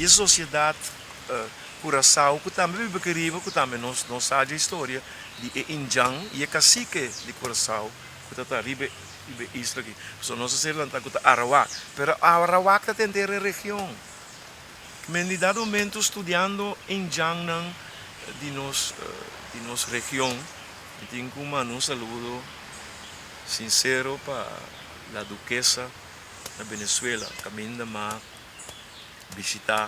Di e sosiedat Curaçao ku tambe biba aki riba ku tambe nos nos sa dje historia di e indjan i e kasike di Curaçao ku ta ta riba riba e isla aki. Pasobra nos a ser lantá ku ta Arawak pero Arawak ta tenter e region. Men di dado momento studiando indjannan di nos di nos region mi tin ku manda un saludo sinsero pa la Duquesa na Venezuela kaminda m'a bishitá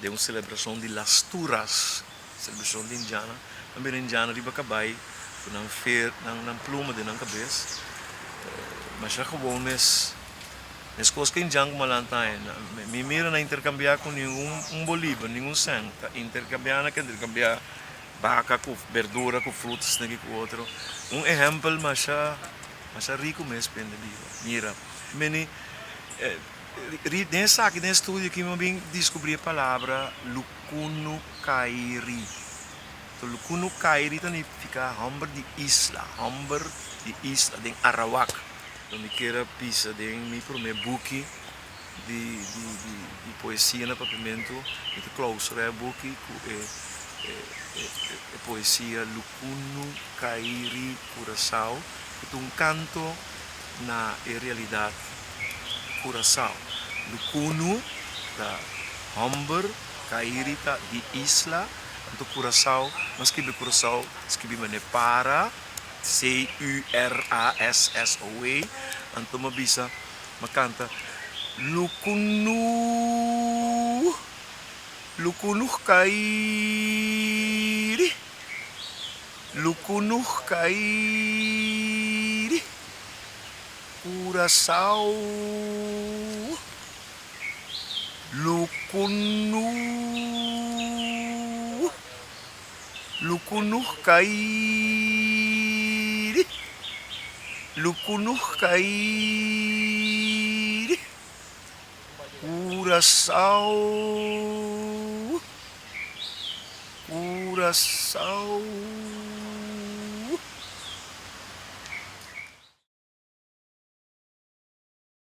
den un selebrashon di Las Turas, selebrashon di indiana. Nan bira indiana riba kabai ku nan fer, nan nan pluma den nan kabes. Masha gewoon mes, meskos ku indian ku malanta aña. Mi mira nan interkambiá ku ningun un bolívar, ningun sèn. Ta interkambiá nan ke interkambiá baka ku berdura, ku fruta, esaki ku otro. Un ehèmpel masha, masha riku mes pende biba. Mira, meni. Den esaki, den e studio aki, mi a bin diskubrí e palabra lukunukairi. To lukunukairi ta nifiká hòmber di isla, hòmber di isla den Arawak. Lo mi kier a bisa den mi promé buki di di poesia na Papiamentu, mi ta klousurá e buki ku e e poesia Lukunukairi Curaçao, ku ta un kanto na e realidat Curaçao. Lukunu ta hòmber, Kairi ta di isla, anto Curaçao, nan skibi Curaçao, skibi manera para, C-U-R-A-S-S-O-A, anto mi a bisa, mi a kanta, Lukunu, Lukunu Kairi, Lukunu Kairi. Curaçao Lukunu Lukunu kairi Lukunu kairi Curaçao Curaçao.